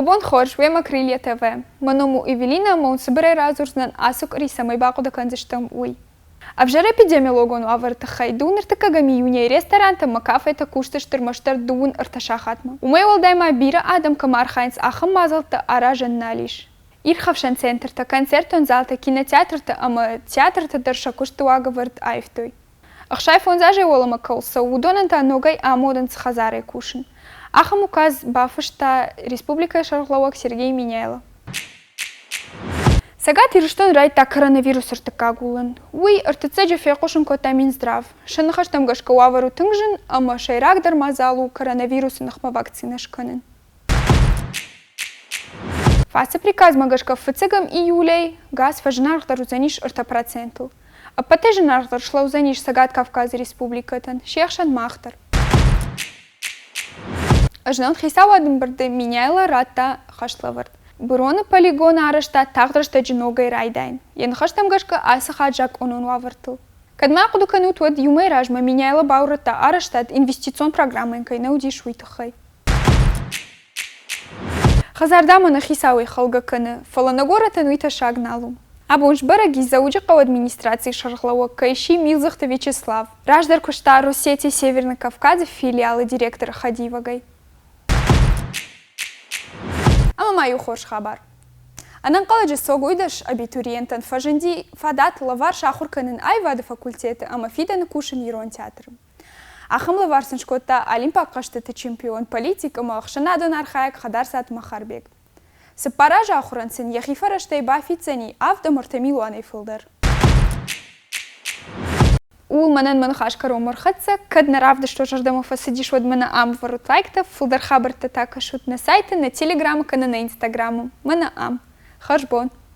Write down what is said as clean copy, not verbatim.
Уӕ бон хорз, уемӕ Крылья ТВ. Мӕ ном у Эвелина ӕмӕ уын цыбырӕй радзурдзынӕн ацы къуыри цӕмӕй бахъуыды кӕндзыстӕм, уый. Ӕвзӕр эпидемиологон уавӕры тыххӕй дыууын ӕртыккӕгӕм июнӕй ресторантӕ ӕмӕ кафетӕ кусдзысты ӕрмӕстдӕр 23 сахатмӕ. Уымӕй уӕлдай ма бирӕ адӕм кӕм архайынц, ахӕм мадзӕлттӕ аразӕн нал ис. Ирхӕфсӕн центртӕ, концертон залтӕ, кинотеатртӕ ӕмӕ театртӕ дӕр сӕ куысты уагӕвӕрд аивтой. 65 азӕй уӕлӕмӕ кӕуыл цӕуы, уыдонӕн та ногӕй амонынц хӕдзарӕй кусын. Ахӕм указ бафыста республикӕйы сӕргълӕууӕг Сергей Меняйло. Цӕгат Ирыстон райдыдта коронавирусы ӕртыккаг уылӕн. Уый ӕртыццӕджы фехъусын кодта Минздрав. Сӕ ныхӕстӕм гӕсгӕ уавӕр у тынг зын ӕмӕ сӕйрагдӕр мадзал у коронавирусы ныхмӕ вакцинӕ скӕнын. Фацы приказмӕ гӕсгӕ фыццӕгӕм июлӕй газ фӕзынаргъдӕр уыдзӕнис 3 процентыл. Ӕппӕтӕй зынаргъдӕр слӕудзӕнис Цӕгат Кавказы республикӕтӕн, се хсӕн мах дӕр. Знон хицауады ӕмбырды Меняйло радта хӕслӕвӕрд. Быроны полигоны арӕзтад тагъд рӕстӕджы ногӕй райдайын. Йӕ ныхӕстӕм гӕсгӕ ацы хатт закъонон уавӕртыл. Кӕд ма ахъуыды кӕнут, уӕд иу мӕй размӕ Меняйло баурӕдта арӕзтад инвестицион программӕйӕн кӕй нӕ уыдис, уый тыххӕй. Хӕдзардамӕ нӕ хицауӕй хӕлгӕ кӕны, фӕлӕ нӕ горӕтӕн уый тӕссаг нал у. Абон сбӕрӕг и Дзӕуджыхъӕуы администрацийы сӕргълӕууӕг кӕй сси Милдзыхты Вячеслав. Раздӕр куыста Россети Северный Кавказ-ы филиалы директоры хӕдивӕгӕй. Ӕмӕ ма иу хорз хабар. Ӕнӕнхъӕлӕджы Цогойдӕс абитуриентӕн фӕзынди фадат лӕвар сахуыр кӕнын аивады факультеты ӕмӕ фидӕны кусын ирон театры. Ахӕм лӕвар сын скодта Олимпаг хъӕзтыты чемпион, политик ӕмӕ ӕхсӕнадон архайӕг Хӕдарцаты Махарбег. Цыппар азы ахуырӕн сын йӕхи фӕрӕзтӕй бафиддзӕни 7 ӕмӕ 3 милуанӕй фылдӕр. Ууыл мӕнӕн мӕ ныхас кӕронмӕ ӕрхӕццӕ. Кӕд нӕ равдыст уӕ зӕрдӕмӕ фӕцыдис, уӕд мӕнӕ ам ӕвӕрут лайктӕ, фылдӕр хабӕрттӕ та кӕсут нӕ сайты, нӕ телеграмы кӕнӕ нӕ инстаграмы. Мӕнӕ ам. Хӕрзбон!